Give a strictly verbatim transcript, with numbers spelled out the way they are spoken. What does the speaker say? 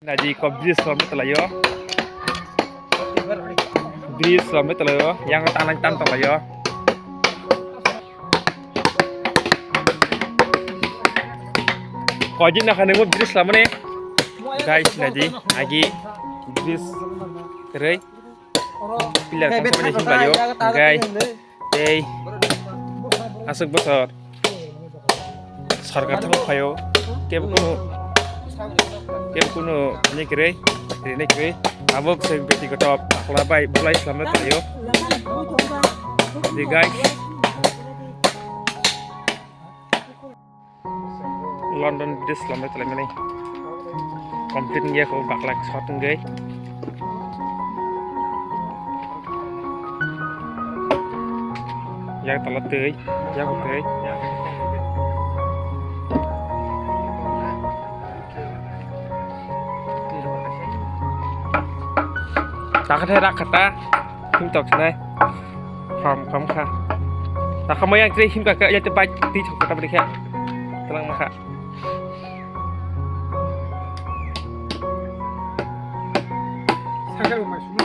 Naji ko bridge lom telayo. Bridge lom telayo. Yang tanang tan telayo. Kojin na khani mo bridge lamani. Guys, naji agi bridge rei. Pillar kan sampai sini layo. Guys. Tei aswk bwswk sarkar thangwi phaio, kebo kunu, kebo kunu ni kwrwi, rini kwrwi, abo se beti koto pakla bai bulai slamna thaio. Di guys, London Bridge lama tonglaimani complete wngya kho, baklak shot wngwi. Yak tola twi, yak twi. Takha thai rak khata. Him tok sinai. Kham, kham kha. Takha mai yang twi him ka ka ya te bai twi thok ta bri kha. Tlang ma kha. Sakar mai sum.